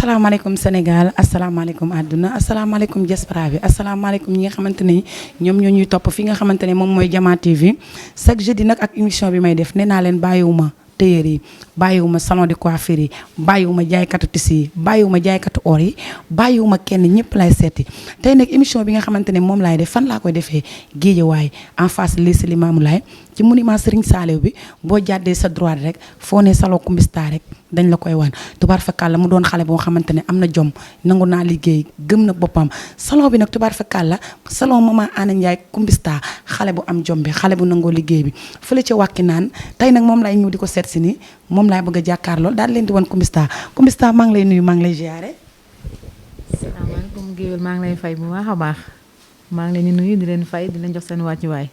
asalaamaaleykum Sénégal asalaamaaleykum àdduna asalaamaaleykum diaspora bi asalaamaaleykum ñi nga xamante ne ñoom ñoo ñuy topp fi nga xamante ne moom mooy Diama TV chaque jeudi nag ak émission bi may def nee naa leen bàyyiwuma tailleur yi bàyyiwuma salon de coiffure yi bàyyiwuma jaaykatu tissu yi bàyyiwuma jaaykatu or yi bàyyiwuma kenn ñëpp lay seeti tey nag émission bi nga xamante ne moom laay def fan laa koy defee Guédiawaye en face lycée Limamoulaye ci monument Serigne Saliou bi boo jàddee sa droite rek foo ne salon Kumbista rek dañ la koy wan tubaar fakàlla mu doon xale boo xamante ne am na jom nangu naa liggéey gëm na boppam salon bi nag tubaar fakàlla salon maman Anna Ndiaye Kumbista xale bu am jom bi xale bu nangoo liggéey bi fële ca wàkki naan tey nag moom lay ñëw di ko seet si ni moom laay bëgg a jàkkaarloo daal leen di wan Kumbista Kumbista maa ngi lay nuyu maa ngi lay ziare. salaamaaleykum géwél maa ngi lay fay bu baax a baax maa ngi leen di nuyu di leen fay di leen jox seen wàccuwaay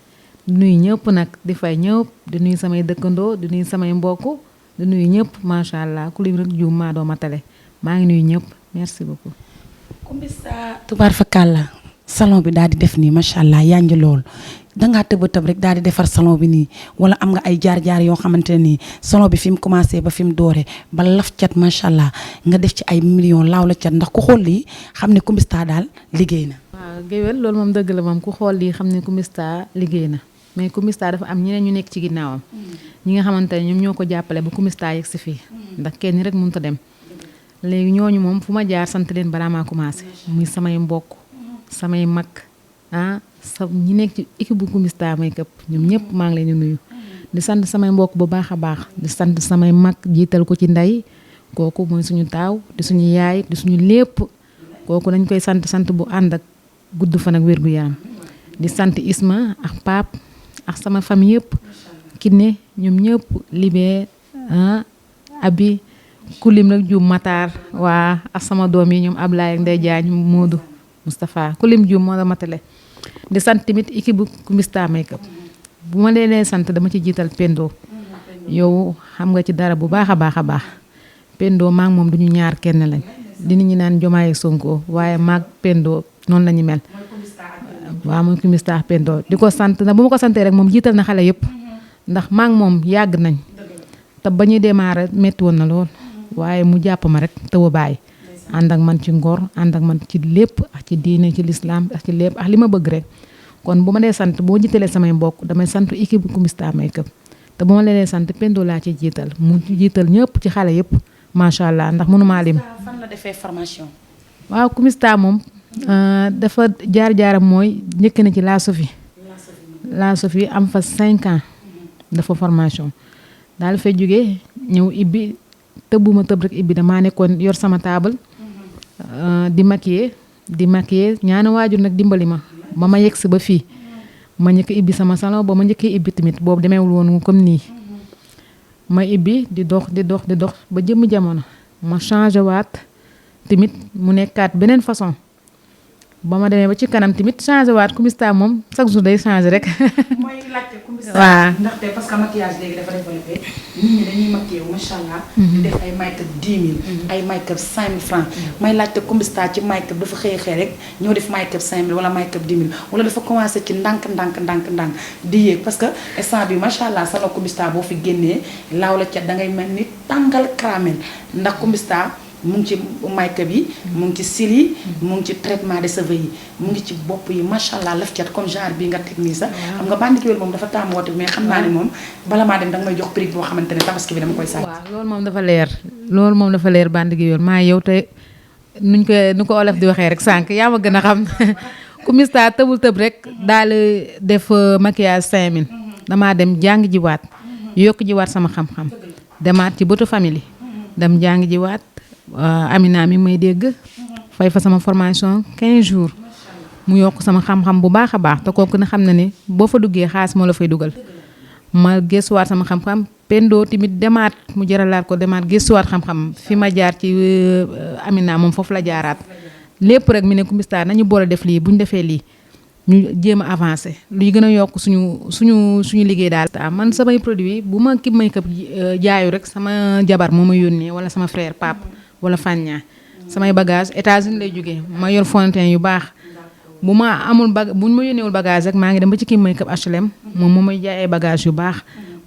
di nuyu ñëpp nag di fay ñëpp di nuyu samay dëkkandoo di nuyu samay mbokk di nuyu ñëpp macha allah ku lim rek juum maa doo matale maa ngi nuyu ñëpp merci beaucoup. Kumbista tubaar fakàlla salon bi daal di def nii macha allah yaa ngi lool dangaa tëb a tëb rek daal di defar salon bi nii wala am nga ay jaar-jaar yoo xamante ne nii salon bi fi mu commencé ba fi mu dooree ba laf cat macha allah nga def ci ay millions laaw la cat ndax ku xool lii xam ne Kumbista daal liggéey na. waaw géwél loolu moom dëgg la moom ku xool lii xam ne Kumbista liggéey na mais Kumbista dafa am ñeneen ñu nekk ci ginnaawam ñi nga xamante ne ñoom ñoo ko jàppale ba Kumbista yegg si fii ndax kenn rek mënut a dem léegi ñooñu moom fu ma jaar sant leen balaa maa commencé muy samay mbokk samay mag ñi nekk ci équipe bu Kumbista Makeup ñoom ñëpp maa ngi leen di nuyu di sant samay mbokk bu baax a baax di sant samay mag jiital ko ci ndey kooku mooy suñu taaw di suñu yaay di suñu lépp kooku dañ koy sant bu ànd ak gudd fan ak wér gu yaram di sant Isma ak Pape ak sama famille yëpp Kiné ñoom ñëpp Libé Abi kulim rek juum Matar waa ak sama doom yi ñoom Ablaye ak Ndeye Diagne Modou Moustapha kulim juum moo la matale di sant tamit équipe bu Kumbista Makeup bu ma leen sant dama ci jiital Pendo yow xam nga ci dara bu baax a baax a baax Pendo maag moom duñu ñaar kenn lañ di nit ñi naan Jomaay Sonko waaye maag Pendo noonu la ñu mel waaw mooy Kumbista Pendo di ko sant na bu ma ko santee rek moom jiital na xale yëpp ndax maag moom yàgg nañ te ba ñuy démarrer métti woon na lool waaye mu jàpp ma rek te wa bàyyi ànd ak man ci ngor ànd ak man ci lépp ak ci diine ci lislaam ak ci lépp ak li ma bëgg rek kon bu ma dee sant boo jiitalee samay mbokk damay sant équipe bu Kumbista Makeup te bu ma leen sant Pendo laa ci jiital mu jiital ñëpp ci xale yëpp macha allah ndax mënumaa lim. fan la defee formation. waaw Kumbista moom dafa jaar-jaaram mooy njëkk na ci La Sophie am fa 5 ans dafa formation daal fay jógee ñëw ibbi tëbbuma tëb rek ibbi damaa nekkoon yor sama taabal di maquiller ñaana waajur nag dimbali ma ba ma yegg si ba fii ma njëkk ibbi sama salon ba ma njëkkee ibbi tamit boobu demeewul woon comme nii ma ibbi di dox ba jëmm jamono ma changé waat tamit mu nekkaat beneen façon ba ma demee ba ci kanam tamit changé waat Kumbista moom chaque jour day changé rek. mooy laajte Kumbista. waaw ndaxte parce que maquillage léegi dafa développé nit ñi dañuy maquillé wu macha allah. di def ay make-up 10 000. ay make-up 5 000 francs. may laajte Kumbista ci make-up dafa xëy rek ñoo def make-up 5 000 wala make-up 10 000 wala dafa commencé ci ndànk di yéeg parce que instant bi macha allah salon Kumbista boo fi génnee laaw la cat da ngay mel ni tàngal caramel ndax Kumbista. mu ngi ci make-up yi mu ngi ci cils yi mu ngi ci traitement de cheveux yi mu ngi ci bopp yi macha allah laf cat comme genre bi nga teg nii sax xam nga bandi géwél moom dafa taamu woote mais xam naa ne moom bala maa dem danga may jox prix boo xamante ne tabaski bi dama koy sàcc. waaw loolu moom dafa leer bandi géwél maa yow te nu ko olof di waxee rek sànq yaa ma gën a xam Kumbista tëbul tëb rek daal def maquillage 5000 damaa dem jàng jiwaat yokk jiwaat sama xam-xam demaat ci bëtu famille dem jàng jiwaat Amina mi may dégg fay fa sama formation 15 jours mu yokk sama xam-xam bu baax a baax te kooku na xam na ne boo fa duggee xaas moo la fay dugal ma gëstuwaat sama xam-xam Pendo tamit demaat mu jaralaat ko demaat gëstuwaat xam-xam fi ma jaar ci Amina moom foofu la jaaraat lépp rek mi ne Kumbista nañu boole def lii bu ñu defee lii ñu jéem a avancé luy gën a yokk suñu liggéey daal. man samay produit bu ma Kib Makeup jaayu rek sama jabar moo ma yónnee wala sama frère Pape wala Fania samay bagage États-Unis lay jógee ma yor fond de teint yu baax bu ma amul buñ ma yónneewul bagage rek maa ngi dem ba ci Kib Makeup HLM moom moo may jaay ay bagage yu baax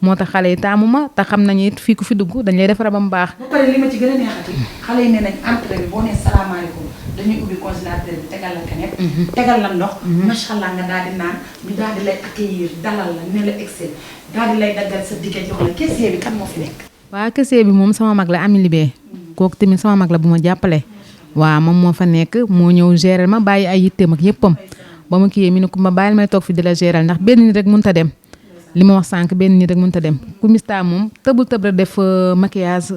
moo tax xale yi taamu ma te xam nañu it fii ku fi dugg dañ lay defara ba mu baax. ba pare li ma ci gën a neexati xale yi nee nañ entrée bi boo nee salaamaaleykum dañuy ubbi congélateur bi tegal la canette. tegal la ndox. macha allah nga daal di naan ñu daal di lay accueillir dalal la ne la excel daal di lay daggal sa diggante jox la caissier bi kan moo fi nekk. waa caissier bi moom sama mag la Ami Libé kooku tamit sama mag la bu ma jàppale. waaw moom moo fa nekk moo ñëw gérer ma bàyyi ay yitteem ak yëppam ba ma kii mi ne ku ma bàyyil may toog fi di la gérer ndax benn nit rek mënut a dem. li ma wax sànq benn nit rek mënut a dem Coumista moom tëbul tëb rek def maquillage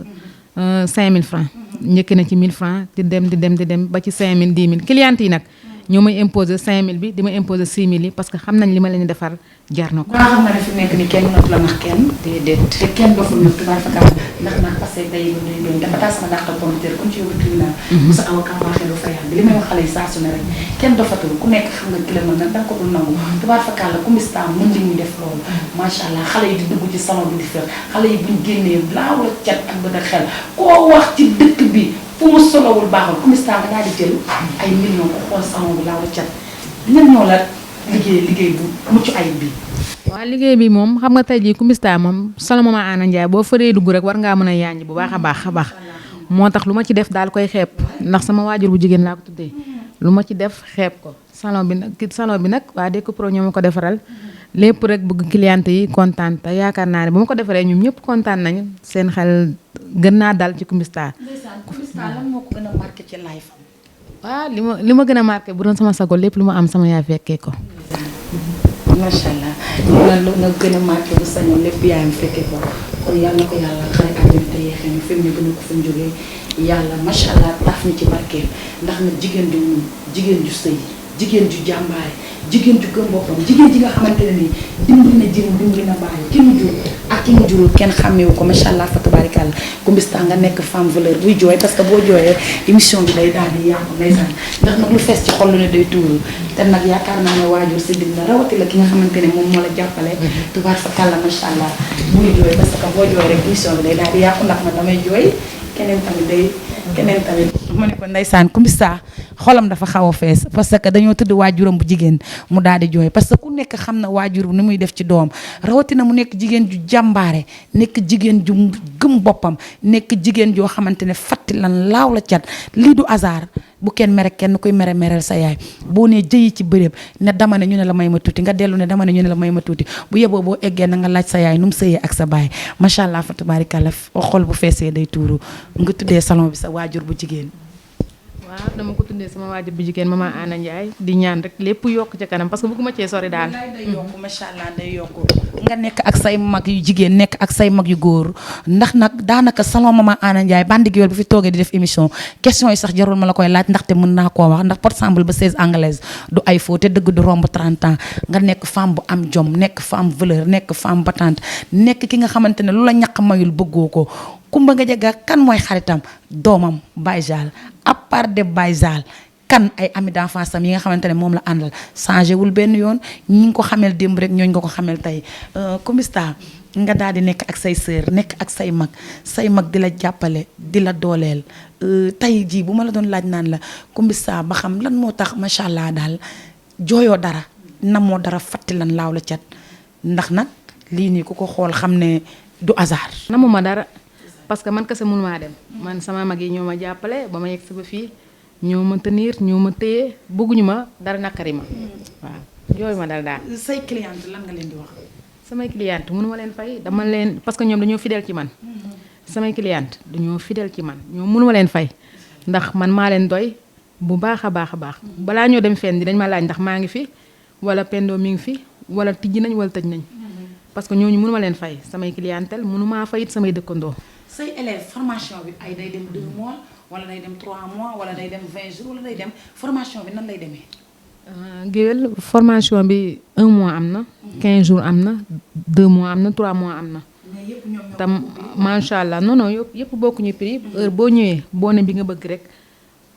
5000 francs njëkk na ci 1000 francs di dem ba ci 5000 10 000 client yi nag ñoo may imposer 5000 bi di ma imposer 6000 yi parce que xam nañ li ma leen di defar jar na ko. ba xam nga ne fi nekk ni kenn mënatu la nax kenn. déedéet te kenn doful nag tubaab fakkaat ndax nag parce que day doon dafa taas ma dàqal promoteur comme ci yow tribunal. sa avocat waxee doo fayal bi li may wax xale yi saa su ne rek kenn dofatul ku nekk xam nga ki la mën nag danga ko dul nangu tubaab fakkaat la Coumista mën li ñuy def loolu macha allah xale yi di dugg ci salon bi di fer xale yi buñ génnee laa wala cat ak bët ak xel koo wax ci dëkk bi fu mu solowul baaxul Coumista nga daal di jël ay millions ko xool salon bi laa wala cat ñan ñoo la liggéey bu mucc ayib bi. waaw liggéey bi moom xam nga tey jii Coumista moom solo Mama Anna Ndiaye boo faree dugg rek war ngaa mën a yaaññ bu baax a baax moo tax lu ma ci def daal koy xeeb ndax sama waajur bu jigéen laa ko tuddee lu ma ci def xeeb ko salon bi nag waa Déco Pro ñoo ma ko defaral lépp rek bëgg cliente yi kontaan te yaakaar naa ne bu ma ko defaree ñoom ñëpp kontaan nañu seen xel gën naa dal ci Coumista. Coumista lan moo ko gën a marqué ci life am. waaw li ma gën a marqué bu doon sama sago lépp lu ma am sama yaay fekkee ko. macha allah nga gën a marqué bu sañoon lépp yaayam fekkee ko kon yàlla na ko yàlla xare àjjana te yeexee ñu fi mu ne gën a ko fi mu jógee yàlla macha allah taaf ñu ci barkeel ndax nag jigéen ju muñ jigéen ju sëy jigéen ju jàmbaare jigéen ju gëm boppam jigéen ji nga xamante ne nii dimbali na jëm dimbali na bàyyi ki mu jur ak ki mu jurul kenn xàmmeewu ko macha allah fa tabaarikàlla Coumista nga nekk femme valeur buy jooy parce que boo jooyee émission bi day daal di yàqu ndeysaan ndax nag lu fees ci xol lu ne day tuuru te nag yaakaar naa ne waajur si dig na rawati la ki nga xamante ne moom moo la jàppale tubaar fa kàlla macha allah muy jooy parce que boo jooy rek émission bi day daal di yàqu ndax man damay jooy keneen tamit ma ne ko ndeysaan Coumista xolam dafa xaw a fees parce que dañoo tëdd waajuram bu jigéen mu daal di jooy parce que ku nekk xam na waajur ni muy def ci doom rawatina mu nekk jigéen ju jàmbaare nekk jigéen ju gëm boppam nekk jigéen joo xamante ne fatti lan laaw la cat lii du hasard bu kenn mere kenn kuy mereel sa yaay boo nee jëyi ci béréb ne dama ne ñu ne la may ma tuuti nga dellu ne dama ne ñu ne la may ma tuuti bu yeboo boo eggee na nga laaj sa yaay nu mu sëyee ak sa baay macha allah fa tabaarikàlla xol bu feesee day tuuru nga tuddee salon bi sa waajur bu jigéen. waaw dama ko tuddee sama waajur bu jigéen Mama Anna Ndiaye di ñaan rek lépp yokk ca kanam parce que bëgguma cee sori daal. day yokk macha allah day yokk nga nekk ak say mag yu jigéen nekk ak say mag yu góor ndax nag daanaka salon Mama Anna Ndiaye bandi géwél bu fi toogee di def émission question yi sax jarul ma la koy laaj ndaxte mën naa koo wax ndax par exemple ba 16 anglaise du ay faux te dëgg du romb 30 ans nga nekk femme bu am jom nekk femme valeur nekk femme battante nekk ki nga xamante ne lu la ñaq mayul bëggoo ko Kumba nga jega kan mooy xaritam doomam Baye Zal à part de Baye Zal kan ay ami d'enfance am yi nga xamante ne moom la àndal changé wul benn yoon ñi ngi ko xamel démb rek ñooñ nga ko xamel tey Coumista nga daal di nekk ak say sœur nekk ak say mag di la jàppale di la dooleel tey jii bu ma la doon laaj naan la Coumista ba xam lan moo tax macha allah daal jooyoo dara namoo dara fatti lan laaw la cat ndax nag lii nii ku ko xool xam ne du hasard. namuma dara. parce que man kese mënu maa dem man sama mag yi ñoo ma jàppale ba ma yegg si ba fii ñoo ma tenir ñoo ma téye bëgguñu ma dara nakari ma waaw yooyu ma dal daal. say cliente lan nga leen di wax. samay cliente mënu ma leen fay dama leen parce que ñoom dañoo fidèle ci man samay cliente dañoo fidèle ci man ñoom mënu ma leen fay ndax man maa leen doy bu baax a baax balaa ñoo dem fenn di dañ ma laaj ndax maa ngi fi wala Pendo mi ngi fi wala tijji nañ wala tëj nañ parce que ñooñu mënu ma leen fay samay clientèle mënu maa fay it samay dëkkandoo. say élèves formation bi ay day dem 2 mois wala day dem 3 mois wala day dem 20 jours wala day dem formation bi nan lay demee. géwél formation bi 1 mois am na. 15 jours am na 2 mois am na 3 mois am na. mais yëpp ñoom ñoo tam macha allah non yëpp bokkuñu prix heure boo ñëwee boo ne bi nga bëgg rek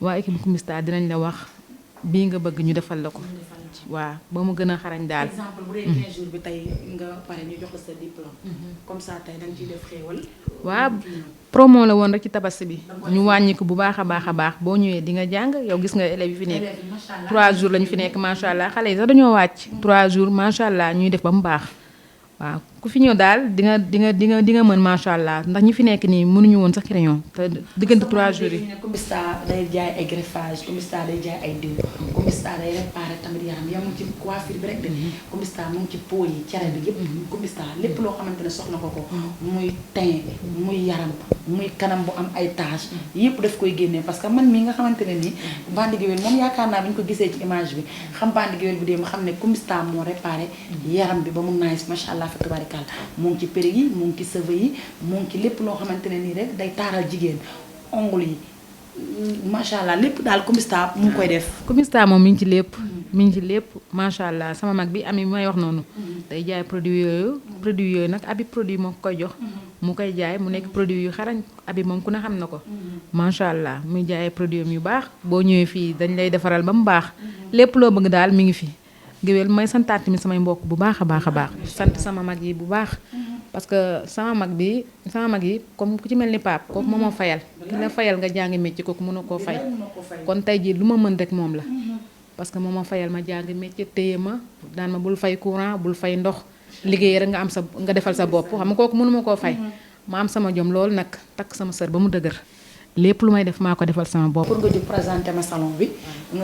waa équipe Coumista dinañ la wax bii nga bëgg ñu defal la ko. waaw ba mu gën a xarañ daal. exemple bu dee 15 jours bi tey nga pare ñu jox la sa diplôme. comme ça tey da nga ciy def xéewal. waaw promo la woon rek ci tabaski bi. ñu wàññi ko bu baax a baax boo ñëwee di nga jàng yow gis nga élèves yi fi nekk. 3 jours lañu fi nekk macha allah xale yi sax dañoo wàcc. 3 jours macha allah ñuy def ba mu baax waaw ku fi ñëw daal di nga mën macha allah ndax ñi fi nekk nii mënuñu woon sax crayon te diggante 3 jours yi. Coumista day jaay ay greffage Coumista day jaay ay diw Coumista day réparé tamit yaram yamul ci coiffure bi rek de Coumista mu ngi ci peau yi cere bi yëpp Coumista lépp loo xamante ne soxla ko muy teint muy yaram muy kanam bu am ay taches yëpp daf koy génnee parce que man mii nga xamante ne nii Bandi Guewel moom yaakaar naa bi ñu ko gisee ci image bi xam Bandi Guewel bu dee ma xam ne Coumista moo réparé yaram bi ba mu nice macha allah fa tabarikal mu ngi ci périg yi mu ngi ci cheveux yi mu ngi ci lépp loo xamante ne nii rek day taaral jigéen ongle yi macha allah lépp daal Coumista mu ngi koy def. Coumista moom mi ngi ci lépp. mi ngi ci lépp macha allah sama mag bi ami bi may wax noonu. day jaay produit yooyu nag abi produit moo koy jox. mu koy jaay mu nekk produit yu xarañ abi moom ku ne xam na ko. macha allah muy jaay produit yu baax boo ñëwee fii dañ lay defaral ba mu baax. lépp loo bëgg daal mi ngi fi. Guewel may santaat tamit samay mbokk bu baax a baax a baax. sant sama mag yi bu baax. parce que sama mag yi comme ku ci mel ni Pape kooku moo ma fayal. ki la fayal nga jàngi métier kooku mënu koo fay. kon tey jii lu ma mën rek moom la. parce que moo ma fayal ma jàngi métier téye ma daan ma bul fay courant bul fay ndox liggéey rek nga defal sa bopp xam nga kooku mënu ma koo fay. ma am sama jom loolu nag takk sama sër ba mu dëgër. lépp lu may def maa ko defal sama bopp. pour nga jóg présenté ma salon bi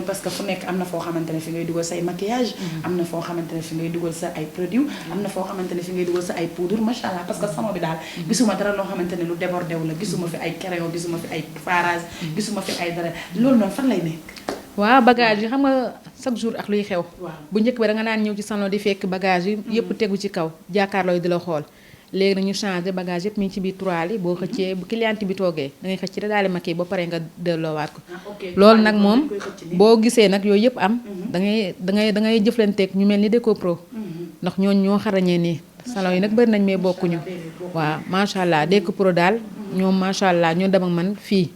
parce que fu nekk am na foo xamante ne fi ngay dugal say maquillage am na foo xamante ne fi ngay dugal sa ay produits am na foo xamante ne fi ngay dugal sa ay poudre macha allah parce que salon bi daal gisuma dara loo xamante ne lu débordé wu la gisuma fi ay crayon gisuma fi ay farage gisuma fi ay dara loolu noonu fan lay nekk. waaw bagage yi xam nga chaque jour ak luy xew. bu njëkk ba da nga naan ñëw ci salon di fekk bagage yi yëpp tegu ci kaw jàkkaarloo di la xool. léegi nag ñu changé bagage yëpp mi ngi ci biir toile yi boo xëccee bu client bi toogee da ngay xëcc rek daal di maquillé ba pare nga delloowaat ko. loolu nag moom boo gisee nag yooyu yëpp am. da ngay jëflanteeg ñu mel ni Déco Pro. ndax ñoo xarañee nii salon yi nag bëri nañ mais bokkuñu. waaw macha allah Déco Pro daal ñoom macha allah ñoo dem ak man fii.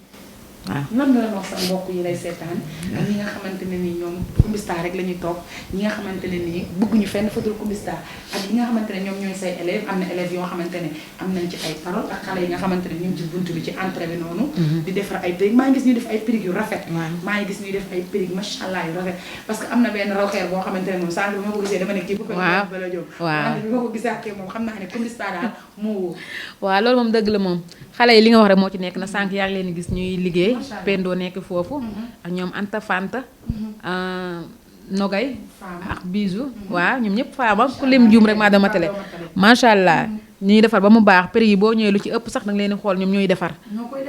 waaw nan nga leen wax sa mbokk yi lay seetaan ak ñi nga xamante ne nii ñoom Coumista rek la ñuy toog ñi nga xamante ne nii bëgguñu fenn fudul Coumista ak ñi nga xamante ne ñoom ñooy say élèves am na élèves yoo xamante ne am nañ ci ay parole ak xale yi nga xamante ne ñu ngi ci buntu bi ci entrée bi noonu di defar ay perruque maa ngi gis ñuy def ay perruque yu rafet maa ngi gis ñuy def ay perruque macha allah yu rafet parce que am na benn rawxeer boo xamante ne moom sànq bi ma ko gisee dama ne kii bu ko bala jóg wante bi ma ko gisaatee moom xam naa ne Coumista daal moo wóor waaw loolu moom dëgg la moom xale yi li nga wax rek moo ci nekk na sànq yaa ngi leen gis ñuy liggéey Pendo nekk foofu ak ñoom Anta Fanta Nogay ak Bijou waaw ñoom ñëpp faama ku lim juum rek maa dama télé macha allah ñuy defar ba mu baax prix yi boo ñëwee lu ci ëpp sax danga leen di xool ñoom ñooy defar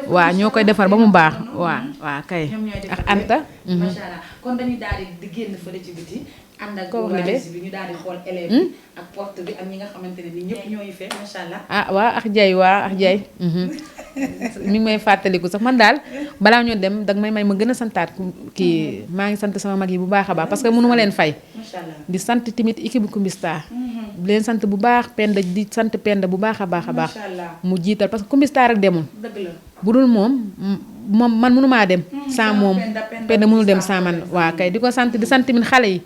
waaw ñoo koy defar ba mu baax waaw kay ak Anta macha allah kon dañuy daal di génn fële ci biti ànd ak journaliste bi ñu daal di xool élèves yi ak porte bi ak ñi nga xamante ne ni ñëpp ñooy fee macha allah waa ak jay mi ngi may fàttaliku sax man daal balaa ñoo dem danga may ma gën a santaat kii maa ngi sant sama mag yi bu baax a baax parce que mënu ma leen fay di sant tamit équipe Coumista di leen sant bu baax Penda di sant Penda bu baax a baax a baax mu jiital parce que Coumista rek demul bu dul moom man mënumaa dem sans moom Penda mënul dem sans man waa kay di ko sant di sant tamit xale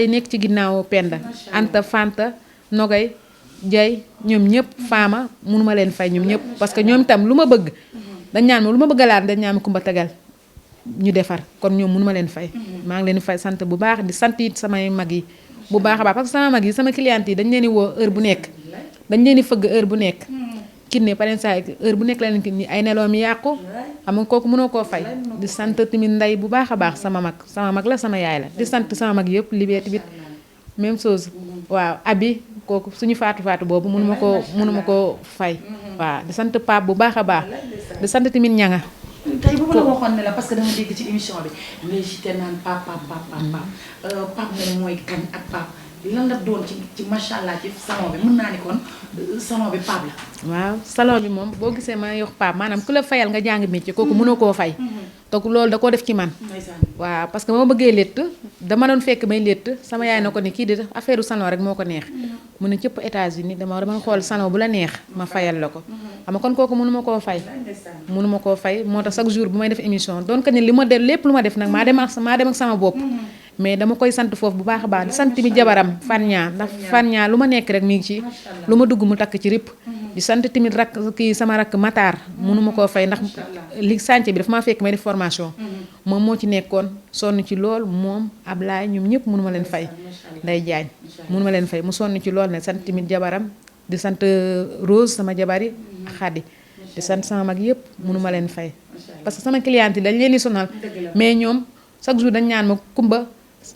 yi nekk ci ginnaaw Penda Anta Fanta Nogay Jay ñoom ñëpp faama mënuma leen fay ñoom ñëpp parce que ñoom itam lu ma bëgg dañ ñaan ma lu ma bëgg laat dañ ñaan ma Kumba tegal ñu defar kon ñoom mënuma leen fay maa ngi leen di fay sant bu baax di sant it samay mag yi bu baax a baax parce que sama mag yi sama client yi dañ leen di woo heure bu nekk dañ leen di fëgg heure bu nekk kinne par exemple heure bu nekk la leen kinne ay neloo mi yàqu xam nga kooku mënoo koo fay di sant tamit ndey bu baax a baax sama mag la sama yaay la di sant sama mag yëpp libee tamit même chose waaw abi kooku suñu faatu boobu mënuma koo fay waaw di sant Pape bu baax a baax di sant tamit ñanga tey bu ma la waxoon ne la parce que dama dégg ci émission bi ngay cité naan Pape moom mooy kan ak Pape lan la doon ci macha allah ci salon bi mën naa ni kon salon bi Pape la. waaw salon bi moom boo gisee ma yox Pape maanaam ku la fayal nga jàng métier kooku mënoo koo fay. donc loolu da koo def ci man. waaw parce que ba ma bëggee létt dama doon fekk may létt sama yaay na ko ni kii di affaire salon rek moo ko neex. mu ne cëpp États-Unis dama xool salon bu la neex ma fayal la ko. xam nga kon kooku mënuma koo fay. mënuma koo fay moo tax chaque jour bu may def émission donc ni li ma def lépp lu ma def nag maa dem ak sama bopp. mais dama koy sant foofu bu baax a baax di sant mi jabaram Fania ndax Fania lu ma nekk rek mi ngi ci lu ma dugg mu takk ci rip di sant tamit sama rakk Matar mënuma koo fay ndax li chantier bi dafa maa fekk may def formation moom moo ci nekkoon sonn ci lool moom Ablaye ñoom ñëpp mënuma leen fay Ndeye Diagne mënuma leen fay mu sonn ci lool ne sant tamit jabaram di sant Rose sama jabari Xadi di sant sama mag yëpp mënuma leen fay parce que sama client yi dañ leen di sonal mais ñoom chaque jour dañ ñaan ma Kumba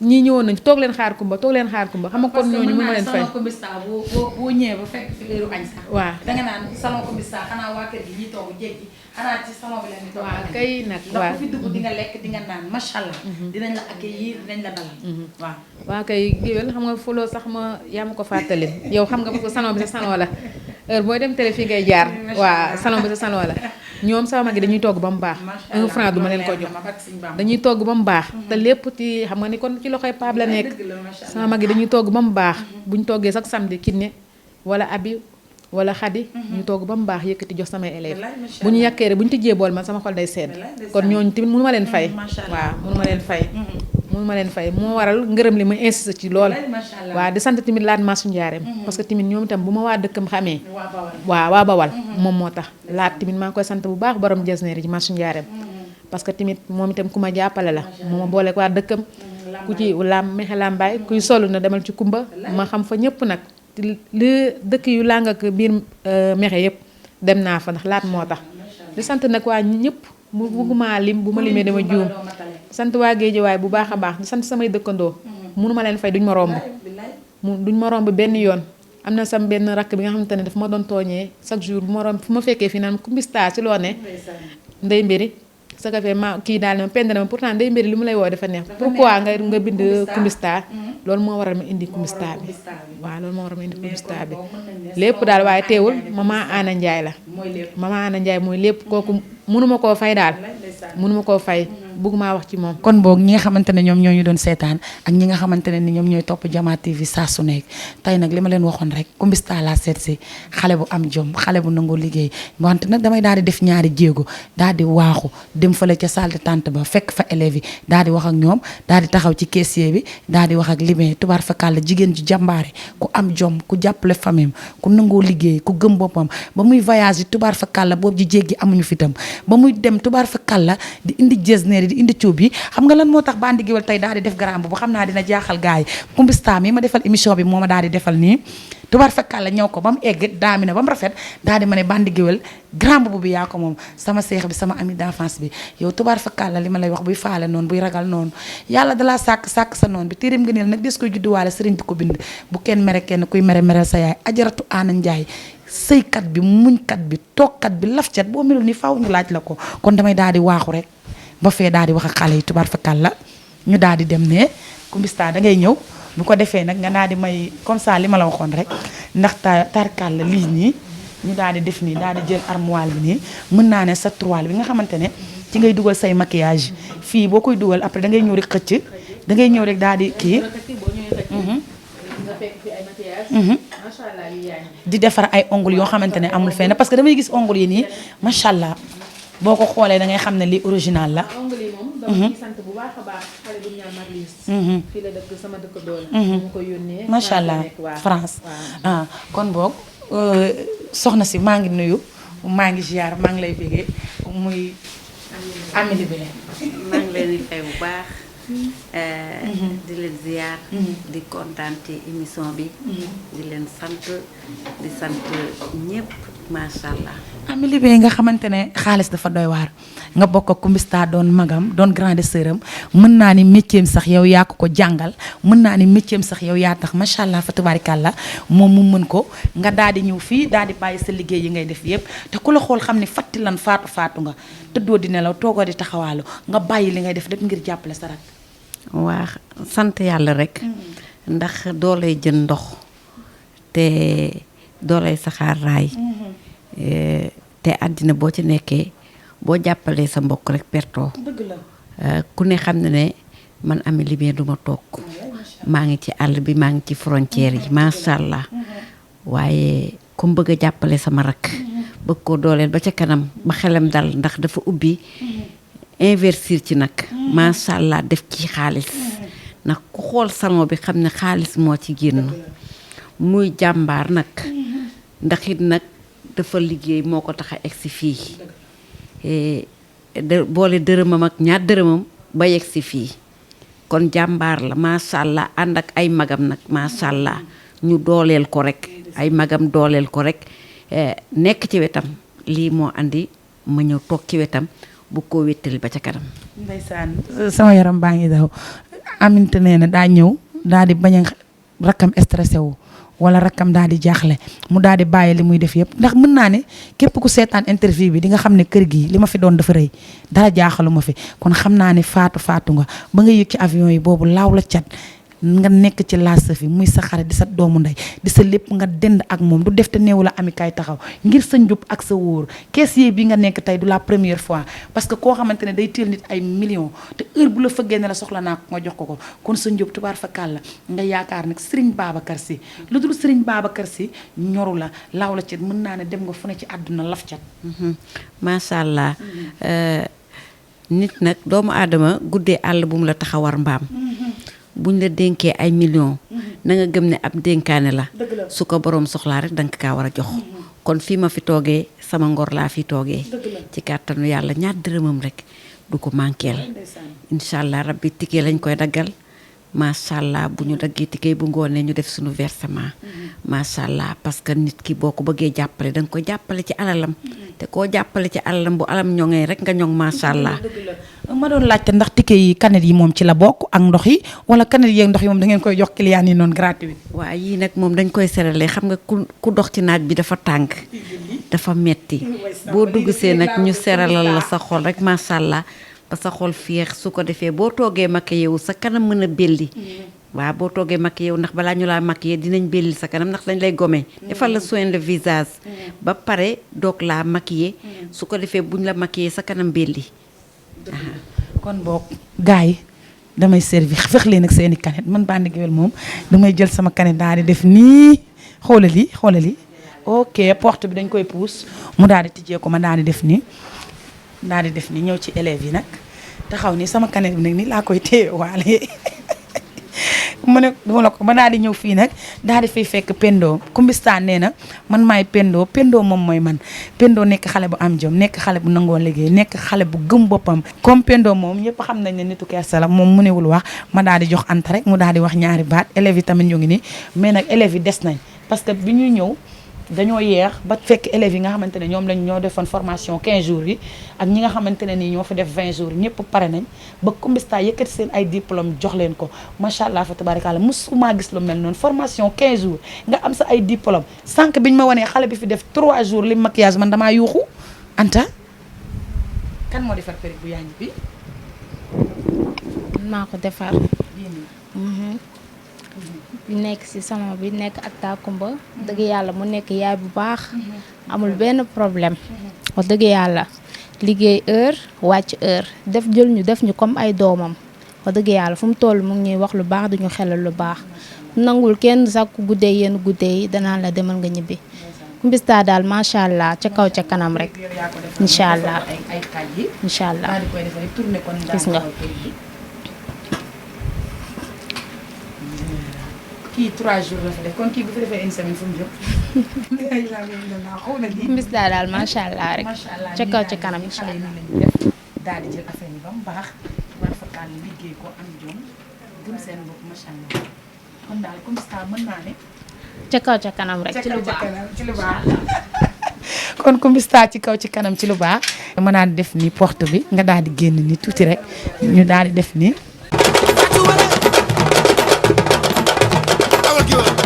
ñii ñëwoon nañ toog leen xaar Kumba xam nga kon ñooñu mënuma leen fay. salon Combista boo ñëwee ba fekk fi heure añ sax. waaw danga naan salon Combista xanaa waa kër gi ñuy toog jéggi xanaa ci salon bi la ñu toog. waaw kay nag ndax ku fi dugg di nga lekk di nga naan macha allah. dinañ la accueillir dinañ la dalal. waaw. waa kay géwél xam nga fuloo sax yaa ma ko fàttali yow xam nga parce que salon bi sa salon la heure booy dem télé fii ngay jaar. waaw salon bi sa salon la. ñoom sama mag yi dañuy togg ba mu baax. 1 franc du ma leen ko jox dañuy togg ba mu baax. te lépp ci xam nga ni kon ci loxoy Pape la nekk. sama mag yi dañuy togg ba mu baax. buñ toggee sax samedi Kiné wala Abi wala Xadi. ñu togg ba mu baax yëkkati jox samay élèves. bu ñu yàkkee rek bu ñu tijjee bool man sama xol day sedd. kon ñooñu tamit mënu ma leen fay. waaw mënu ma leen fay. moo waral ngërëm li ma insisté ci lool. waaw di sant tamit laat Masu Njaareem. parce que tamit ñoom itam bu ma waa dëkkam xamee. waa Bawal moom moo tax laat tamit maa ngi koy sant bu baax borom jesneer ji Masu Njaareem. parce que tamit moom itam ku ma jàppale la. moo ma boole waa dëkkam. ku ci mexe lambaay kuy solu na demal ci Kumba ma xam fa ñëpp nag li dëkk yu làng ak biir mexe yëpp dem naa fa ndax laat moo tax. di sant nag waa ñëpp mu bugguma lim bu ma limee dama juum. sant waa Géejawaay bu baax a baax di sant samay dëkkandoo mënuma leen fay duñ ma romb duñ ma romb benn yoon. am na sam benn rakk bi nga xamante ne daf ma doon tooñee chaque jour bu ma romb fu ma fekkee fii naan Combista ci loo ne ndey mbiri sa café ma kii daal ne ma pend na ma pourtant ndey mbiri li mu lay woo dafa neex pourquoi nga bind Combista loolu moo waral ma indi Combista bi waaw loolu moo waral ma indi Combista bi lépp daal waaye teewul Maman Ana Ndiaye la Maman Ana Ndiaye mooy lépp kooku mënuma koo fay daal mënuma koo fay bëgguma wax ci moom. kon boog ñi nga xamante ne ñoom ñoo ñu doon seetaan ak ñi nga xamante ne ni ñoom ñooy topp Jama TV saa su nekk tey nag li ma leen waxoon rek Combista laa seet si xale bu am jom xale bu nangoo liggéey wante nag damay daal di def ñaari jéego daal di waaxu dem fële ca salle d'attente ba fekk fa élèves yi daal di wax ak ñoom daal di taxaw ci caissier bi daal di wax ak limee tubaar fakàlla jigéen ju jàmbaare ku am jom ku jàppale famille ku nangoo liggéey ku gëm boppam ba muy voyage yi tubaar fakàlla boobu ji jéggi amuñu fitam ba muy dem tubaar fakàlla di indi jesneer di indi cuub yi xam nga lan moo tax Bandi Gueweul tey daal di def garam bu xam naa dina jaaxal gars yi Combista mi ma defal émission bi moo ma daal di defal nii tubaar fakkal la ñëw ko ba mu egg daami na ba mu rafet daal di ma ne Bandi Gueweul grand boubou bi yaa ko moom sama seex bi sama ami d'enfance bi yow tubaar fakkal la li ma lay wax buy faale noonu buy ragal noonu yàlla dalaa sàkk sa noonu bi téeréem ngëneel nag des koy judduwaale sëriñ bi ko bind bu kenn mere kenn kuy mere sa yaay ajaratu Ana Njaay sëykat bi muñkat bi toogkat bi lafcat boo melul ni faaw ñu laaj la ko kon damay daal di waaxu rek ba fee daal di wax ak xale yi tubaar fakal la ñu daal di dem ne Combista da ngay ñëw bu ko defee nag nga daal di may comme ça li ma la waxoon rek ndax tarkal la lii nii ñu daal di def nii daal di jël armoire bi nii mën naa ne sa toile bi nga xamante ne ci ngay dugal say maquillage fii boo koy dugal après da ngay ñëw rek xëcc da ngay ñëw rek daal di kii di defar ay ongles yoo xamante ne amul fenn parce que damay gis ongles yi nii macha allah boo ko xoolee da ngay xam ne lii original la. ongles yi moom dama ciy sant bu baax a baax xale bu ñu naan Marlis. fii la dëkk sama dëkk doole. mu ko yónnee. macha allah France ah kon boog soxna si maa ngi nuyu maa ngi ziar maa ngi lay bégee muy Amélie Bélé. maa ngi leen di fay bu baax. di leen ziar. di kontaan ci émission bi. di leen sant di sant ñëpp macha allah. Amélie Bélé nga xamante ne xaalis dafa doy waar nga bokk ak Combista doon magam doon grande sœuram mën naa ni métier sax yow yaa ko jàngal mën naa ni métier sax yow yaa tax macha allah fa tubaarikàlla moom mu mën ko nga daal di ñëw fii daal di bàyyi sa liggéey yi ngay def yëpp te ku la xool xam ne fatti lan faatu nga tëddoo di nelaw toogoo di taxawaalu nga bàyyi li ngay def lépp ngir jàppale sa rak. waa sant yàlla rek. ndax doolay jën ndox te doolay saxaar raay. te àddina boo ci nekkee boo jàppalee sa mbokk rek pertoo. dëgg la. ku ne xam ne man Amélie Bélé duma toog maa ngi ci àll bi maa ngi ci frontière yi macha allah waaye ku bëgg a jàppale sama rakk bëgg koo dooleel ba ca kanam ba xelam dal ndax dafa ubbi investir ci nag macha allah def ci xaalis ndax ku xool salon bi xam ne xaalis moo ci génn muy jàmbaar nag ndax it nag dafa liggéey moo ko tax a egsi fii boole dërëmam ak ñaar dërëmam ba yegg si fii kon jàmbaar la macha allah ànd ak ay magam nag macha allah ñu dooleel ko rek ay magam dooleel ko rek nekk ci wetam lii moo andi ma ñëw toog ci wetam bu ko wéttali ba ca kanam. ndeysaan sama yaram baa ngi daw Aminta nee na daa ñëw daal di bañ a rakkam stressé wu wala rakkam daal di jaaxle mu daal di bàyyi li muy def yëpp ndax mën naa ne képp ku seetaan interview bi di nga xam ne kër gi li ma fi doon dafa rëy dara jaaxalu ma fi kon xam naa ne faatu nga ba nga yëg ci avion yi boobu laaw la cat nga nekk ci laas fi muy sa xarit di sa doomu ndey di sa lépp nga dend ak moom du def te néew la ami kaay taxaw ngir sa njub ak sa wóor caissier bi nga nekk tey du la première fois parce que koo xamante ne day teel nit ay millions te heure bu la fëggee ne la soxla naa ko nga jox ko kon sa njub tubaar fa kàlla nga yaakaar nag Serigne Babacar Sy lu dul Serigne Babacar Sy ñoru la laaw la cat mën naa ne dem nga fu ne ci àdduna laf cat. macha allah nit nag doomu aadama guddee àll bu mu la taxawar mbaam. buñ la dénkee ay millions na nga gëm ne ab dénkaane la su ko boroom soxlaa rek danga kaa war a jox kon fii ma fi toogee sama ngor laa fi toogee ci kàttanu yàlla ñaar dërëmam rek du ko manqueel incha allah rabbi ticket lañ koy daggal macha allah bu ñu daggee ticket bu ngoonee ñu def suñu versement macha allah parce que nit ki boo ko bëggee jàppale danga ko jàppale ci alalam te koo jàppale ci alalam bu alam ñoŋee rek nga ñoŋ macha allah. ma doon laajte ndax ticket yi kanet yi moom ci la bokk ak ndox yi wala kanet yi ak ndox yi moom da ngeen koy jox client yi noonu gratuit. waaw yii nag moom dañ koy seralee xam nga ku dox ci naaj bi dafa tàng dafa metti boo dugg see nag ñu seralal la sa xol rek macha allah ba sa xol féex su ko defee boo toogee maquillé wu sa kanam mën a belli waaw boo toogee maquillé wu ndax balaa ñu laa maquillé dinañ belli sa kanam ndax dañ lay gome defal la soin de visage ba pare doog laa maquillé su ko defee buñ la maquillé sa kanam belli. kon boog gars yi damay servi fex leen ak seeni kanet man Bande Gueweul moom damay jël sama kanet daal di def nii xoolali ok porte bi dañ koy puus mu daal di tijjee ko ma daal di def nii ñëw ci élèves yi nag taxaw ni sama kanet bi nag nii laa koy téye waale mu ne duma la ko ma daal di ñëw fii nag daal di fay fekk Pendo Kumbistaan nee na man maay Pendo moom mooy man Pendo nekk xale bu am jom nekk xale bu nangoo liggéey nekk xale bu gëm boppam comme Pendo moom ñëpp xam nañ ne nitu kersa la moom mu newul wax ma daal di jox Anta rek mu daal di wax ñaari baat élèves yi tamit ñu ngi nii mais nag élèves yi des nañ parce que bi ñuy ñëw dañoo yeex ba fekk élèves yi nga xamante ne ñoom lañ ñoo defoon formation 15 jours yi ak ñi nga xamante ne nii ñoo fi def 20 jours ñëpp pare nañ ba Kumbista yëkkati seen ay diplôme jox leen ko macha allah fa tabaarikàlla musuma gis lu mel noonu formation 15 jours nga am sa ay diplôme sànq biñ ma wanee xale bi fi def 3 jours li maquillage man damaa yuuxu Anta kan moo defar perruque bu yaañu bi maa ko defar nekk ci salon bi nekk ak Takumba dëgg yàlla mu nekk yaay bu baax amul benn problème wax dëgg yàlla liggéey heure wàcc heure def ñu comme ay doomam wax dëgg yàlla fu mu toll mu ngi ñuy wax lu baax duñu xelal lu baax nangul kenn sax ku guddee yenn guddee yi danaan la demal nga ñibbi Kumbista daal macha allah ca kaw ca kanam rek incha allah incha allah gis nga kii 3 jours la fa def kon kii bu fi defee une semaine fu mu jëm. Kumbista daal macha allah rek ca kaw ca kanam incha allah daal di jël affaire yi ba mu baax war fa kàll liggéey ko am jom gëm seen bopp macha allah kon daal Kumbista mën naa ne. ca kaw ca kanam rek ci lu baax kon Kumbista ci kaw ci kanam ci lu baax. mën naa def ni porte bi nga daal di génn ni tuuti rek ñu daal di def ni. Give up.